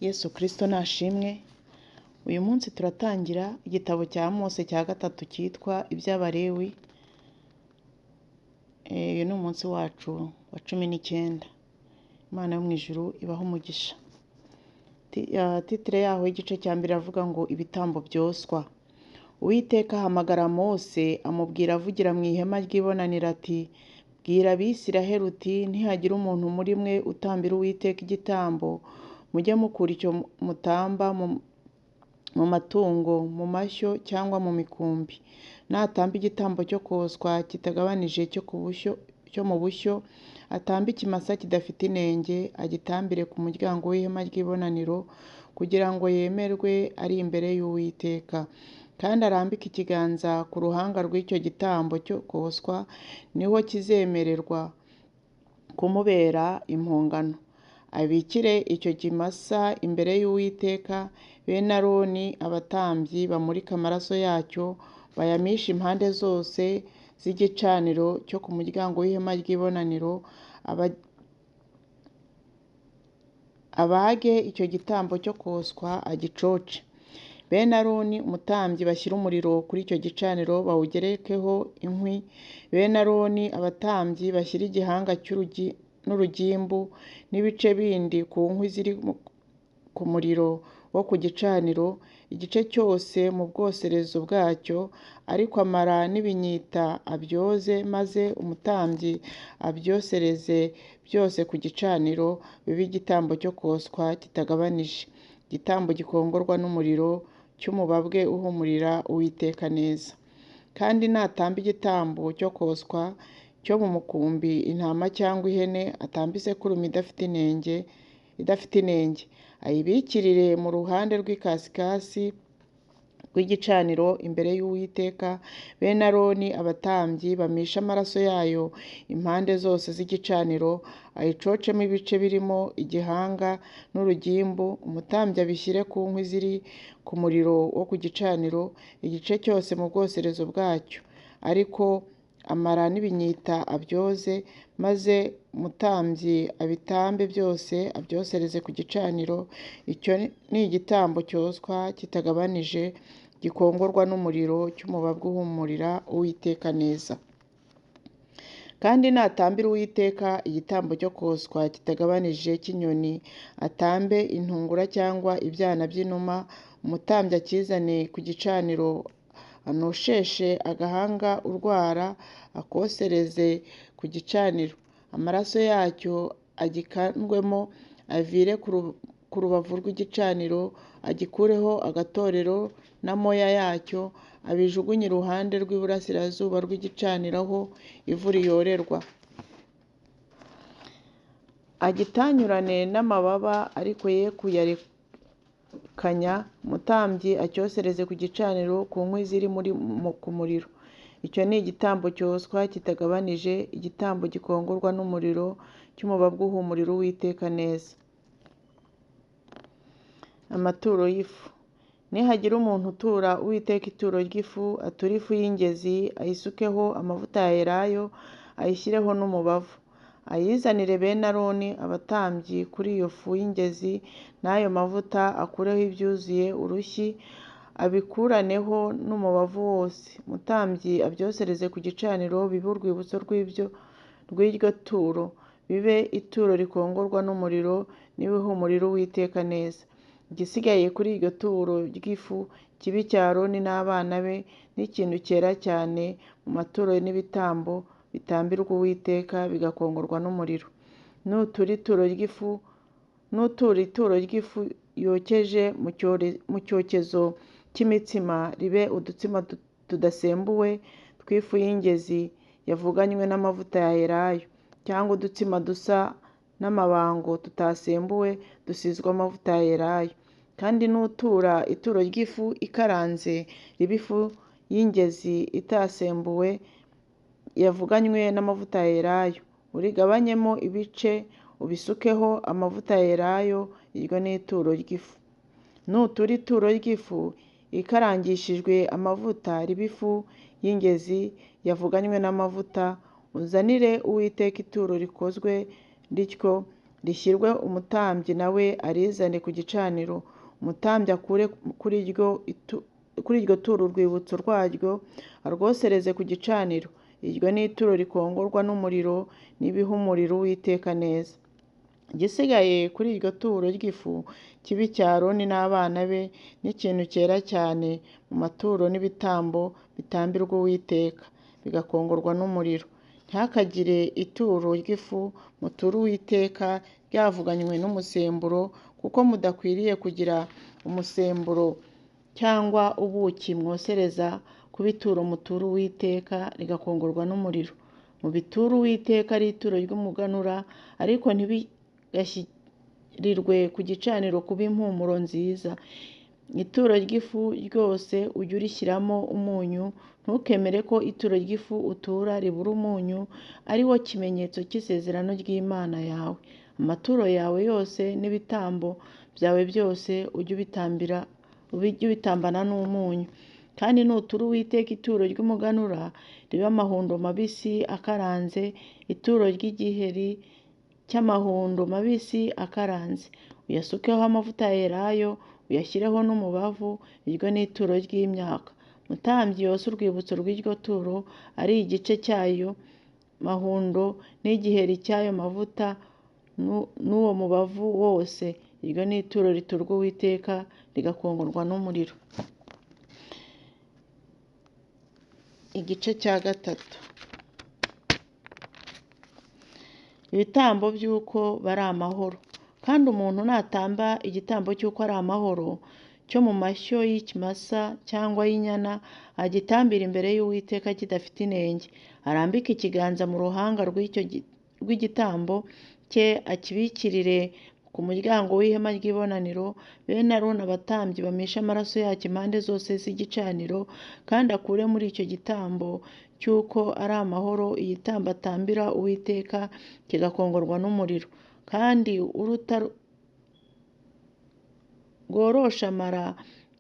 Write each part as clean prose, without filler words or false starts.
Yesu Kristo nashimwe. Uyu munsi turatangira igitabo cya Mose cya gatatu cyitwa Iby'Abalewi. Uyu ni umunsi wacu wa 19. Imana yo mu ijuru ibahe umugisha. Titire yaho y'igice cya mbere iravuga ngo ibitambo byoswa. Uwiteka ahamagara Mose amubwira avugira mu ihema ry'ibonaniro ati: Bwira Abisiraheli uti nihagira umuntu muri mwe utambira Uwiteka igitambo, mujye mukura icyo mutamba mu matungo, mu mashyo cyangwa mu mikumbi. Natamba igitambo cyo koswa kitagabanije cyo mu bushyo, atambe ikimasa kidafite inenge, agitambire ku muryango w'ihema ry'ibonaniro, kugira ngo yemerwe ari imbere y'Uwiteka. Kandi arambike ikiganza ku ruhanga rw'icyo gitambo cyo koswa, niho kizemererwa kumubera impongano. Abikire icyo kimasa imbere y'Uwiteka, bene Aroni abatambyi bamurike amaraso yacyo, bayamishe impande zose z'igicaniro cyo ku muryango w'ihema ry'ibonaniro, abage icyo gitambo cyo koswa agicoce. Bene Aroni umutambyi bashyire umuriro kuri icyo gicaniro bawugerekeho inkwi. Bene Aroni abatambyi bashyire igihanga n'urugimbu n'ibice bindi ku nkwi ziri ku muriro wo ku gicaniro, igice cyose mu bwoserezo bwacyo, ariko amara n'ibinyita abyoze, maze umutambyi abyosereze byose ku gicaniro, bibe igitambo cyo koswa kitagabanije, igitambo gikongorwa n'umuriro cy'umubabwe uhumurira Uwiteka neza. Kandi natamba igitambo cyo koswa cyo mu mukumbi, intama cyangwa ihene, atambe isekurume idafite inenge, ayibikirire mu ruhande rw'ikasikasi rw'igicaniro imbere y'Uwiteka. Bene Aroni abatambyi bamishe amaraso yayo impande zose z'igicaniro, ayicocemo ibice birimo igihanga n'urugimbu, umutambyi abishyire ku nkwi ziri ku muriro wo ku gicaniro, igice cyose mu bwoserezo bwacyo, ariko amara n'ibinyita abyoze, maze umutambyi abitambe byose abyosereze ku gicaniro. Icyo ni igitambo cyoswa kitagabanije, gikongorwa n'umuriro cy'umubabwe uhumurira Uwiteka neza. Kandi natambira Uwiteka igitambo cyo koswa kitagabanije cy'inyoni, atambe intungura cyangwa ibyana by'inuma, umutambyi akizane ku gicaniro, anosheshe agahanga urwara, akosereze ku gicaniro, amaraso yacyo agikandwemo, avire ku rubavu rw'igicaniro, agikureho agatorero n'amoya yacyo, abijugunye iruhande rw'iburasirazuba rw'igicaniro aho ivu riyorerwa. Agitanyurane n'amababa, ariko ye kuyarekanya, umutambyi acyosereze ku gicaniro ku nkwi ziri ku muriro. Icyo ni igitambo cyoswa kitagabanije, igitambo gikongorwa n'umuriro cy'umubabwe uhumurira Uwiteka neza. Amaturo y'ifu. Nihagira umuntu utura Uwiteka ituro ry'ifu, ature ifu y'ingezi, ayisukeho amavuta ya elayo, ayishyireho n'umubavu. Ayizanire bene Aroni abatambyi kuri iyo fu y'ingezi n'ayo mavuta, akureho ibyuzuye urushyi, abikuraneho n'umubavu wose. Umutambyi abyosereze ku gicaniro, bibe urwibutso rw'iryo turo, bibe ituro rikongorwa n'umuriro n'ibihumurira Uwiteka neza. Igisigaye kuri iryo turo ry'ifu kibe icya Aroni n'abana be, n'ikintu cyera cyane mu maturo n'ibitambo bitambirwa Uwiteka bigakongorwa n'umuriro. Nutura ituro ry'ifu yokeje mu cyokezo cy'imitsima, ribe udutsima tudasembuwe tw'ifu y'ingezi yavuganywe n'amavuta ya elayo, cyangwa udutsima dusa n'amabango tutasembuwe dusizwe amavuta ya elayo. Kandi nutura ituro ry'ifu ikaranze, ribe ifu y'ingezi itasembuwe yavuganywe n'amavuta ya elayo, urigabanyemo ibice ubisukeho amavuta ya elayo, iryo ni ituro ry'ifu. Nutura ituro ry'ifu ikarangishijwe amavuta, ribe ifu y'ingezi yavuganywe n'amavuta, uzanire Uwiteka ituro rikozwe rityo, Rishyirwe umutambyi, nawe arizane ku gicaniro. Umutambyi akure kuri iryo turo urwibutso rwaryo, arwosereze ku gicaniro. Iryo ni ituro rikongorwa n'umuriro, n'ibihumurira Uwiteka neza. Igisigaye kuri iryo turo ry'ifu kibe icya Aroni n'abana be, n'ikintu cyera cyane mu maturo n'ibitambo bitambirwa Uwiteka, bigakongorwa n'umuriro. Ntihakagire ituro ry'ifu mutura Uwiteka ryavuganywe n'umusemburo, kuko mudakwiriye kugira umusemburo cyangwa ubuki mwosereza kuba ituro mutura Uwiteka rigakongorwa n'umuriro. Mubiture Uwiteka ari ituro ry'umuganura, ariko ntibigashyirirwe ku gicaniro kuba impumuro nziza. Ituro ry'ifu ryose ujye urishyiramo umunyu, ntukemere ko ituro ry'ifu utura ribura umunyu, ari wo kimenyetso cy'isezerano ry'Imana yawe. Amaturo yawe yose n'ibitambo byawe byose ujye ubitambana n'umunyu. Kandi nutura Uwiteka ituro ry'umuganura, ribe amahundo mabisi akaranze, ituro ry'igiheri cy'amahundo mabisi akaranze. Uyasukeho amavuta ya elayo, uyashyireho n'umubavu, iryo ni ituro ry'imyaka. Umutambyi yose urwibutso rw'iryo turo, ari igice cy'ayo mahundo n'igiheri cy'ayo mavuta n'uwo mubavu wose. Iryo ni ituro riturwa Uwiteka rigakongorwa n'umuriro. Igice cya gatatu. Ibitambo by'uko bari amahoro. Kandi umuntu natamba igitambo cy'uko ari amahoro, cyo mu mashyo y'ikimasa cyangwa y'inyana, agitambira imbere y'Uwiteka kidafite inenge. Arambike ikiganza mu ruhanga rw'igitambo cye, akibikirire ku muryango w'ihema ry'ibonaniro. Bene Aroni abatambyi bamishe amaraso yacyo impande zose z'igicaniro, kandi akure muri icyo gitambo cy'uko ari amahoro igitambo atambira Uwiteka kigakongorwa n'umuriro. Kandi uruta rworoshe amara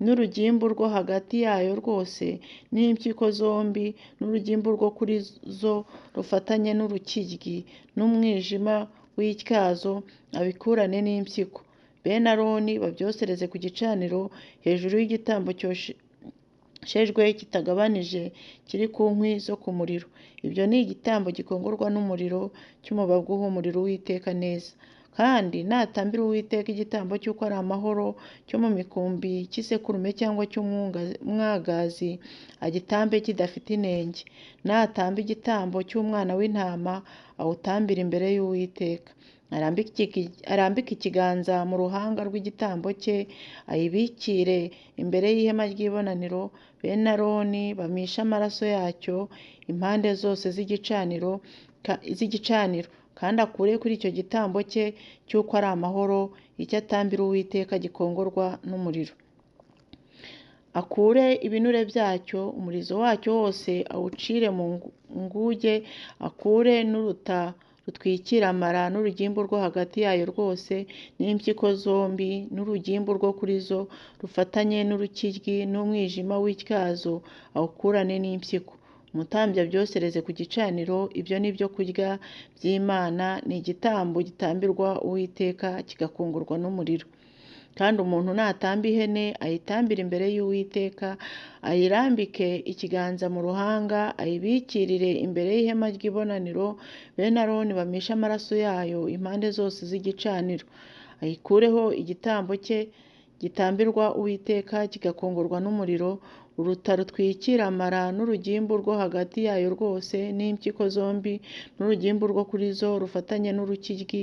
n'urugimbu rwo hagati yayo rwose, n'impyiko zombi, n'urugimbu rwo kuri zo rufatanye n'urukiryi, n'umwijima w'ityazo, abikurane n'impyiko. Bene Aroni babyosereze ku gicaniro hejuru y'igitambo cyoshejwe kitagabanije kiri ku nkwi zo ku muriro. Ibyo ni igitambo gikongorwa n'umuriro cy'umubavu uhumurira Uwiteka neza. Kandi natambira Uwiteka igitambo cy'uko ari amahoro cyo mu mikumbi cy'isekurume cyangwa cy'umwagazi, agitambe kidafite inenge. Natamba igitambo cy'umwana w'intama, awutambire imbere y'Uwiteka. Arambike ikiganza mu ruhanga rw'igitambo cye, ayibikire imbere y'ihema ry'ibonaniro. Bene Aroni bamishe amaraso yacyo impande zose z'igicaniro, kandi akure kuri icyo gitambo cye cy'uko ari amahoro icyo atambira Uwiteka gikongorwa n'umuriro. Akure ibinure byacyo, umurizo wacyo wose awucire mu nguge, akure n'uruta rutwikira amara n'urugimbu rwo hagati yayo rwose, n'impyiko zombi, n'urugimbu rwo kuri zo rufatanye n'urukiryi, n'umwijima w'ityazo, awukurane n'impyiko. Umutambyi abyosereze ku gicaniro. Ibyo ni ibyo kurya by'Imana, ni igitambo gitambirwa Uwiteka kigakongorwa n'umuriro. Kandi umuntu natamba ihene, ayitambire imbere y'Uwiteka, ayirambike ikiganza mu ruhanga, ayibikirire imbere y'ihema ry'ibonaniro. Bene Aroni bamishe amaraso yayo impande zose z'igicaniro. Ayikureho igitambo cye gitambirwa Uwiteka kigakongorwa n'umuriro, uruta rutwikira amara n'urugimbu rwo hagati yayo rwose, n'impyiko zombi, n'urugimbu rwo kuri zo rufatanye n'urukiryi,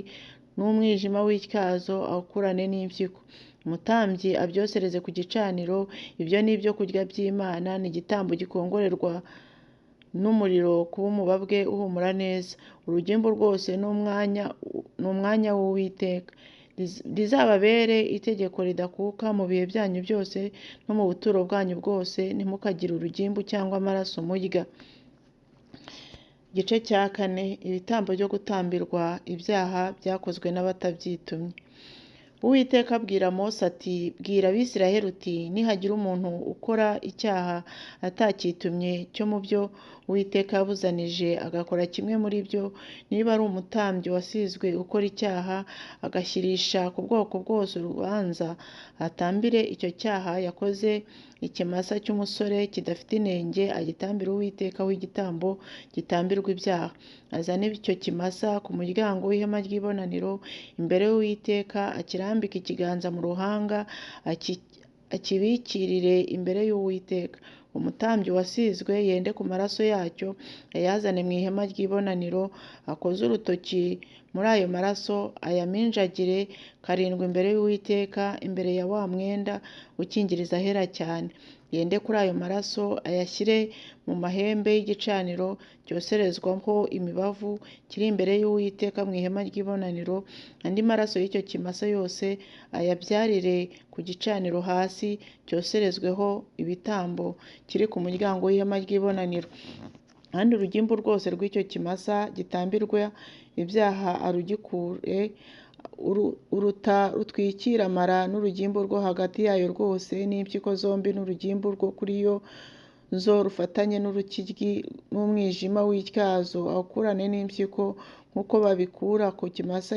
n'umwijima w'ityazo, awukurane n'impyiko. Umutambyi abyosereze ku gicaniro. Ibyo ni ibyo kurya by'Imana, ni igitambo gikongorerwa n'umuriro kuba umubabwe uhumura neza. Urugimbu rwose ni umwanya w'Uwiteka. Rizababere itegeko ridakuka mu bihe byanyu byose no mu buturo bwanyu bwose, ntimukagire urugimbu cyangwa amaraso murya. Igice cya kane. Ibitambo byo gutambirwa ibyaha byakozwe n'abatabyitumye. Uwiteka abwira Mose ati bwira Abisirayeli uti nihagira umuntu ukora icyaha atakitumye cyo mu byo Uwiteka yabuzanije agakora kimwe muri byo, niba ari umutambyi wasizwe ukora icyaha agashyirisha ku bwoko bwose urubanza, atambire icyo cyaha yakoze ikimasa cy'umusore kidafite inenge, agitambire Uwiteka w'igitambo gitambirwa ibyaha. Azane icyo kimasa ku muryango w'ihema ry'ibonaniro imbere y'Uwiteka, akirambike ikiganza mu ruhanga, akibikirire imbere y'Uwiteka. Umutambyi wasizwe yende ku maraso yacyo, ayazane mu ihema ry'ibonaniro, akoze urutoki muri ayo maraso, ayaminjagire karindwi imbere y'Uwiteka, imbere ya wa mwenda ukingiriza ahera cyane. Yende kuri ayo maraso, ayashyire mu mahembe y'igicaniro cyoserezwaho imibavu kiri imbere y'Uwiteka mu ihema ry'ibonaniro, andi maraso y'icyo kimasa yose ayabyarire ku gicaniro hasi cyoserezweho ibitambo kiri ku muryango w'ihema ry'ibonaniro. Kandi urugimbu rwose rw'icyo kimasa gitambirwa ibyaha arugikure, uruta rutwikira amara n'urugimbu rwo hagati yayo rwose n'impyiko zombi n'urugimbu rwo kuri yo zo rufatanye n'urukiryi n'umwijima w'ityazo, awukurane n'impyiko nk'uko babikura ku kimasa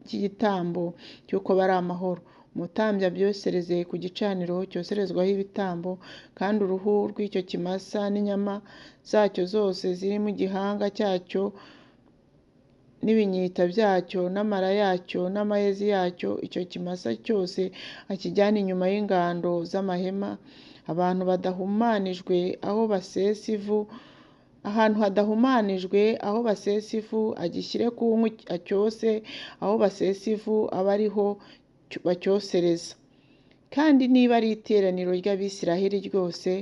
cy'igitambo cy'uko bari amahoro. Umutambyi abyosereze ku gicaniro cyoserezwaho ibitambo, kandi uruhu rw'icyo kimasa n'inyama zacyo zose ziri mu gihanga cyacyo n'ibinyita byacyo n'amara yacyo n'amayezi yacyo, icyo kimasa cyose akijyane inyuma y'ingando z'amahema, abantu badahumanijwe aho basesa ivu, ahantu hadahumanijwe aho basesa ivu, agishyire ku nkwi acyose, aho basesa ivu abe ariho bacyosereza. Kandi niba ari iteraniro ry'Abisirayeli ryose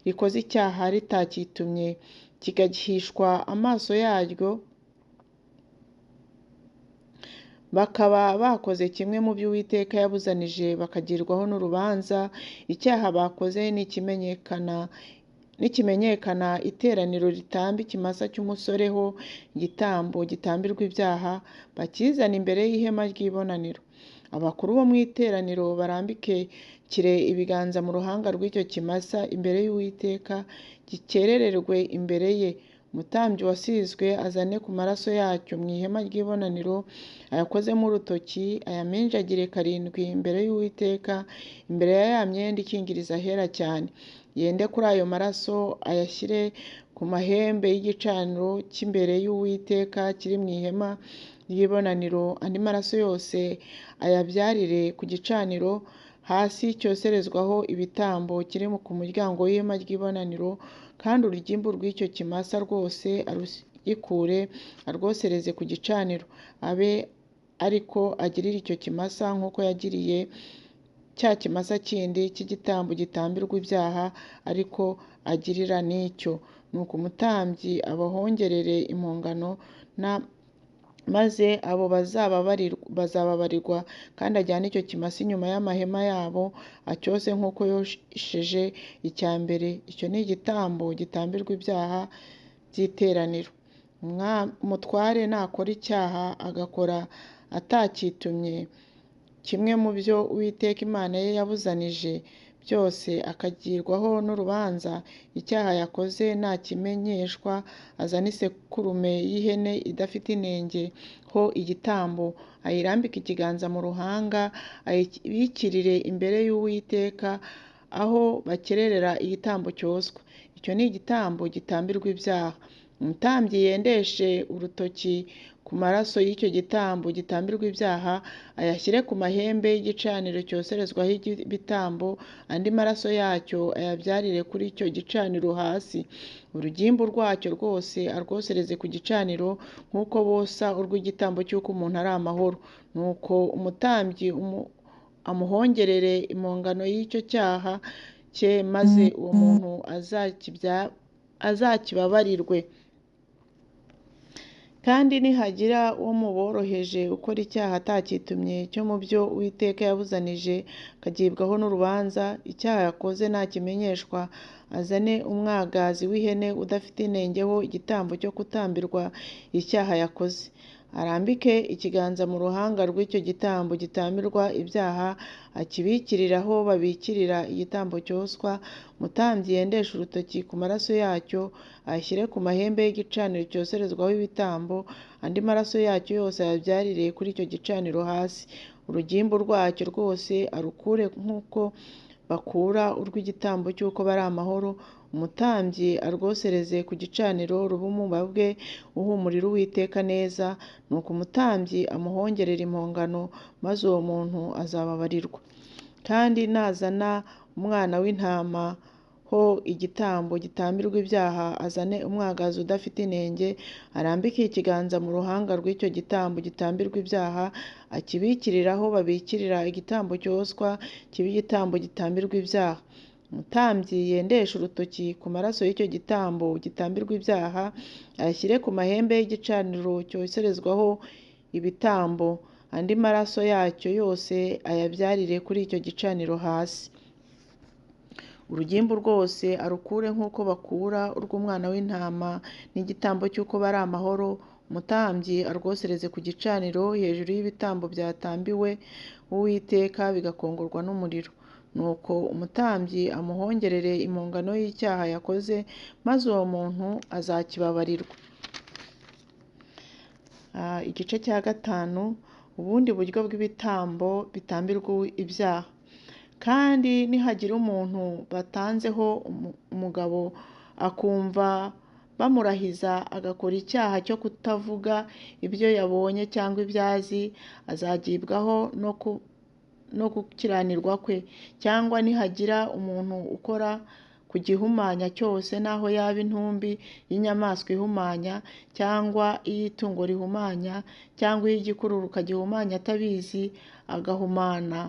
rikoze icyaha ritakitumye, kigahishwa amaso yaryo, bakaba bakoze kimwe mu byo Uwiteka yabuzanije bakagirwaho n'urubanza, icyaha bakoze nikimenyekana, iteraniro ritamba ikimasa cy'umusore ho igitambo gitambirwa ibyaha, bakizane imbere y'ihema ry'ibonaniro. Abakuru bo mu iteraniro barambikire ibiganza mu ruhanga rw'icyo kimasa imbere y'Uwiteka, gikerererwe imbere ye. Umutambyi wasizwe azane ku maraso yacyo mu ihema ry'ibonaniro, ayakozemo urutoki, ayaminjagire karindwi imbere y'Uwiteka, imbere ya ya myenda ikingiriza ahera cyane. Yende kuri ayo maraso, ayashyire ku mahembe y'igicaniro cy'imbere y'Uwiteka kiri mu ihema ry'ibonaniro, andi maraso yose ayabyarire ku gicaniro hasi cyoserezwaho ibitambo kiri ku muryango w'ihema ry'ibonaniro, kandi urugimbu rw'icyo kimasa rwose arugikure arwosereze ku gicaniro, abe ariko agirira icyo kimasa nk'uko yagiriye cya kimasa kindi cy'igitambo gitambirwa ibyaha, ariko agirira n'icyo. Nuko umutambyi abahongerere impongano, maze abo bazababarirwa, kandi ajyane icyo kimasa inyuma y'amahema yabo, acyose nk'uko yosheje icya mbere. Icyo ni igitambo gitambirwa ibyaha by'iteraniro. Umutware nakora icyaha agakora atakitumye kimwe mu byo Uwiteka Imana ye yabuzanije byose, akagirwaho n'urubanza, icyaha yakoze nakimenyeshwa, azane isekurume y'ihene idafite inenge ho igitambo, ayirambike ikiganza mu ruhanga, ayibikirire imbere y'Uwiteka aho bakererera igitambo cyoswa. Icyo ni igitambo gitambirwa ibyaha. Umutambyi yendeshe urutoki ku maraso y'icyo gitambo gitambirwa ibyaha, ayashyire ku mahembe y'igicaniro cyoserezwaho ibitambo, andi maraso yacyo ayabyarire kuri icyo gicaniro hasi. Urugimbu rwacyo rwose arwosereze ku gicaniro nk'uko bosa urw'igitambo cy'uko umuntu ari amahoro. Nuko umutambyi amuhongerere impongano y'icyo cyaha cye, maze uwo muntu azakibabarirwe. Kandi nihagira uwo mu boroheje ukora icyaha atakitumye cyo mu byo Uwiteka yabuzanije, akagibwaho n'urubanza, icyaha yakoze nakimenyeshwa, azane umwagazi w'ihene udafite inenge ho igitambo cyo gutambirwa icyaha yakoze. Arambike ikiganza mu ruhanga rw'icyo gitambo gitambirwa ibyaha, akibikirire aho babikirira igitambo cyoswa. Umutambyi yendeshe urutoki ku maraso yacyo, ayashyire ku mahembe y'igicaniro cyoserezwaho ibitambo, andi maraso yacyo yose ayabyarire kuri icyo gicaniro hasi. Urugimbu rwacyo rwose arukure nk'uko bakura urw'igitambo cy'uko bari amahoro. Umutambyi arwosereze ku gicaniro rube umubabwe uhumurira Uwiteka neza. Nuko umutambyi amuhongerere impongano, maze uwo muntu azababarirwa. Kandi nazana umwana w'intama ho igitambo gitambirwa ibyaha, azane umwagazi udafite inenge, arambike ikiganza mu ruhanga rw'icyo gitambo gitambirwa ibyaha, akibikirire aho babikirira igitambo cyoswa, kibe igitambo gitambirwa ibyaha. Umutambyi yendeshe urutoki ku maraso y'icyo gitambo gitambirwa ibyaha, ayashyire ku mahembe y'igicaniro cyoserezwaho ibitambo, andi maraso yacyo yose ayabyarire kuri icyo gicaniro hasi. Urugimbu rwose arukure nk'uko bakura urw'umwana w'intama n'igitambo cy'uko bari amahoro. Umutambyi arwosereze ku gicaniro hejuru y'ibitambo byatambiwe Uwiteka bigakongorwa n'umuriro. Nuko umutambyi amuhongerere impongano y'icyaha yakoze, maze uwo muntu azakibabarirwa. Igice cya 5, ubundi buryo bw'ibitambo bitambirwa ibyaha. Kandi nihagira umuntu batanzeho umugabo akumva bamurahiza agakora icyaha cyo kutavuga ibyo yabonye cyangwa ibyo azi, azagibwaho no gukiranirwa kwe. Cyangwa nihagira umuntu ukora ku gihumanya cyose, naho yaba intumbi y'inyamaswa ihumanya, cyangwa iy'itungo rihumanya, cyangwa iy'igikururuka gihumanya atabizi agahumana,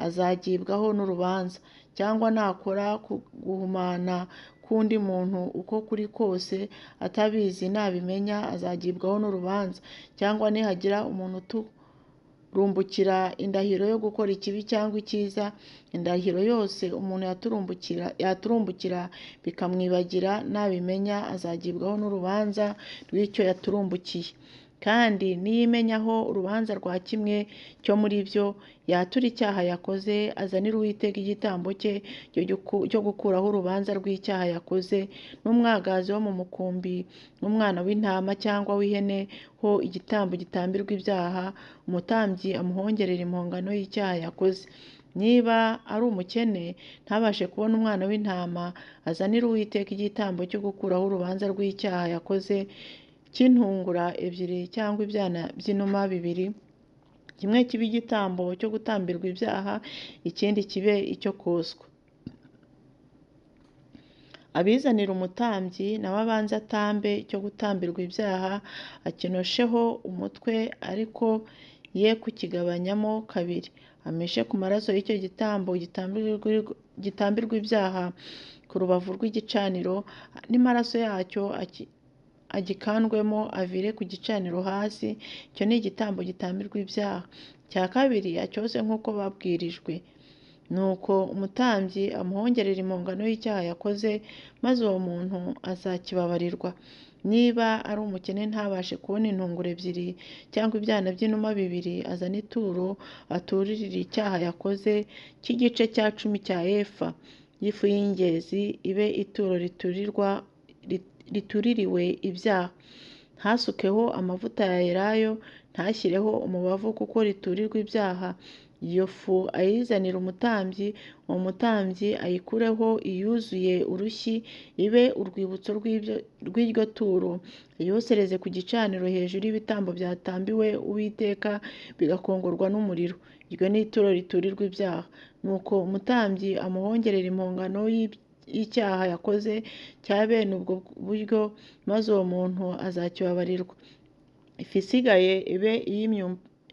azagibwaho n'urubanza. Cyangwa nakora ku guhumana k'undi muntu uko kuri kose atabizi, nabimenya azagibwaho n'urubanza. Cyangwa nihagira umuntu uturumbukira indahiro yo gukora ikibi cyangwa icyiza, indahiro yose umuntu yaturumbukira bikamwibagira, nabimenya azagibwaho n'urubanza rw'icyo yaturumbukiye. Kandi niyimenyaho urubanza rwa kimwe cyo muri byo, yatura icyaha yakoze, azanire Uwiteka igitambo cye cyo gukuraho urubanza rw'icyaha yakoze, n'umwagazi wo mu mukumbi w'umwana w'intama cyangwa w'ihene ho igitambo gitambirwa ibyaha. Umutambyi amuhongerere impongano y'icyaha yakoze. Niba ari umukene ntabashe kubona umwana w'intama, azanire Uwiteka igitambo cyo gukuraho urubanza rw'icyaha yakoze cy'intungura ebyiri cyangwa ibyana by'inuma bibiri, kimwe kibe igitambo cyo gutambirwa ibyaha, ikindi kibe icyo koswa. Abizanira umutambyi, nawe abanze atambe icyo gutambirwa ibyaha, akinosheho umutwe, ariko ye kukigabanyamo kabiri, ameshe ku maraso y'icyo gitambo gitambirwa ibyaha ku rubavu rw'igicaniro, n'amaraso yacyo agikandwemo avire ku gicaniro hasi. Icyo ni igitambo gitambirwa ibyaha. Icya kabiri acyose nk'uko babwirijwe. Nuko umutambyi amuhongerere impongano y'icyaha yakoze, maze uwo muntu azakibabarirwa. Niba ari umukene ntabashe kubona intungura ebyiri cyangwa ibyana by'inuma bibiri, azane ituro aturire icyaha yakoze cy'igice cya 10 cya efa y'ifu y'ingezi, ibe ituro rituririwe ibyaha. Ntasukeho amavuta ya elayo, ntashyireho umubavu, kuko riturirwa ibyaha. Iyo fu ayizanire umutambyi, uwo mutambyi ayikureho iyuzuye urushyi, ibe urwibutso rw'iryo turo, ayosereze ku gicaniro hejuru y'ibitambo byatambiwe Uwiteka bigakongorwa n'umuriro. Iryo ni ituro riturirwa ibyaha. Nuko umutambyi amuhongerere impongano y'icyaha yakoze cya bene ubwo buryo, maze uwo muntu azakibabarirwa. Ifu isigaye ibe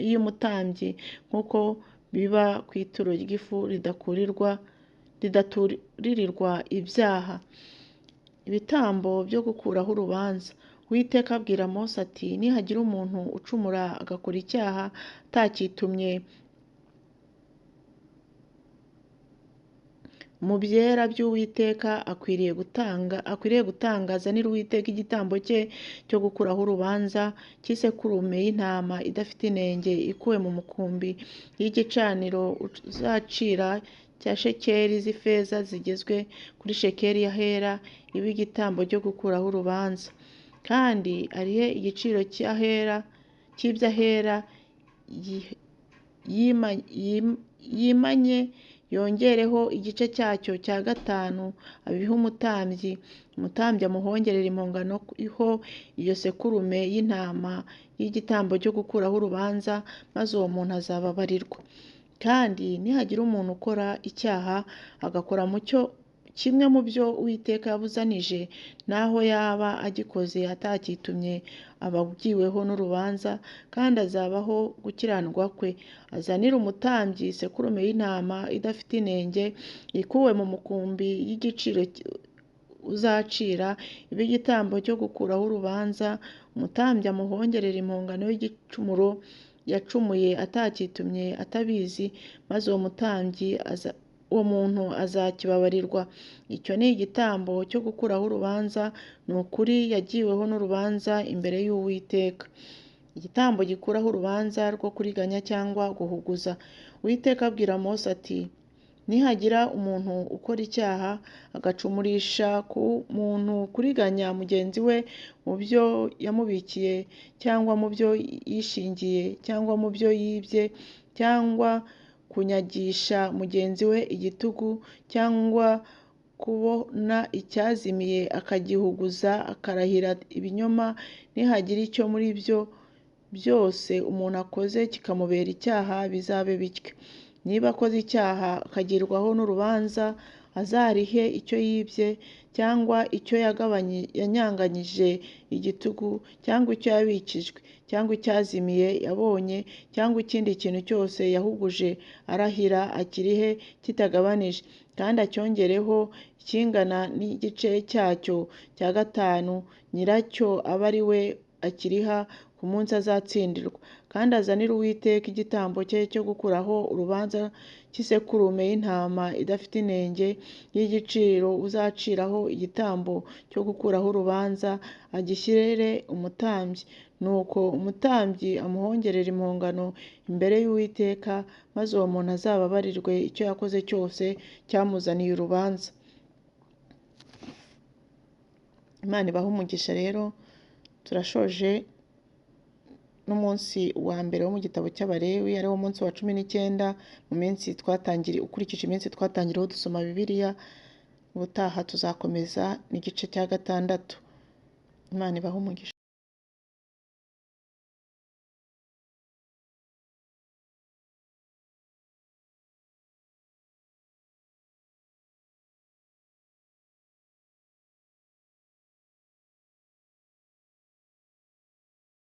iy'umutambyi, nk'uko biba ku ituro ry'ifu ridaturirirwa ibyaha. Ibitambo byo gukuraho urubanza. Uwiteka abwira Mose ati, nihagira umuntu ucumura agakora icyaha atakitumye, Mu byera by'Uwiteka akwiriye gutanga azanire Uwiteka igitambo cye cyo gukuraho urubanza cy'isekurume y'intama idafite inenge ikuwe mu mukumbi y'igicaniro uzacira cya shekeli z'ifeza zigezwe kuri shekeli y'ahera ibe igitambo cyo gukuraho urubanza. Kandi arihe igiciro cy'iby'ahera yimanye, yongereho igice cyacyo cya gatanu abihe umutambyi. Umutambyi amuhongerere impongano iho iyo sekurume y'intama y'igitambo cyo gukuraho urubanza, maze uwo muntu azababarirwa. Kandi nihagira umuntu ukora icyaha agakora mu cyo kimwe mu byo Uwiteka yabuzanije, naho yaba agikoze atacyitumye, aba agiweho n'urubanza, kandi azabaho gukiranirwa kwe. Azanire umutambyi isekurume y'intama idafite inenge ikuwe mu mukumbi y'igiciro uzacira, ibe igitambo cyo gukuraho urubanza. Umutambyi amuhongerere impongano y'igicumuro yacumuye atacyitumye atabizi, maze uwo mutambyi uwo muntu azakibabarirwa. Icyo ni igitambo cyo gukuraho urubanza, ni ukuri yagiweho n'urubanza imbere y'Uwiteka. Igitambo gikuraho urubanza rwo kuriganya cyangwa guhuguza. Uwiteka abwira Mose ati: nihagira umuntu ukora icyaha agacumurisha ku muntu kuriganya mugenzi we mu byo yamubikiye cyangwa mu byo yishingiye cyangwa mu byo yibye cyangwa kunyagisha mugenzi we igitugu cyangwa kubona icyazimiye akagihuguza akarahira ibinyoma, nihagira icyo muri byo byose umuntu akoze kikamubera icyaha, bizabe bityo. Niba akoze icyaha akagirwaho n'urubanza, azarihe icyo yibye cyangwa icyo yanyanganyije igitugu cyangwa icyo yabikijwe cyangwa icyazimiye yabonye cyangwa ikindi kintu cyose yahuguje arahira, akirihe kitagabanije, kandi acyongereho ikingana n'igice cyacyo cya gatanu, nyiracyo abe ari we akiriha ku munsi azatsindirwa. Kandi azanire Uwiteka igitambo cye cyo gukuraho urubanza cy'isekurume y'intama idafite inenge y'igiciro uzaciraho igitambo cyo gukuraho urubanza, agishyire umutambyi. Nuko umutambyi amuhongerere impongano imbere y'Uwiteka, maze uwo muntu azababarirwe icyo yakoze cyose cyamuzaniye urubanza. Imana ibahe umugisha. Rero turashoje n'umunsi wa mbere wo mu gitabo cy'Abalewi, ariwo munsi wa 19 mu minsi twatangiriye, ukurikije iminsi twatangiriyeho dusoma Bibiliya. Ubutaha tuzakomeza n'igice cya 6. Imana ibahe umugisha.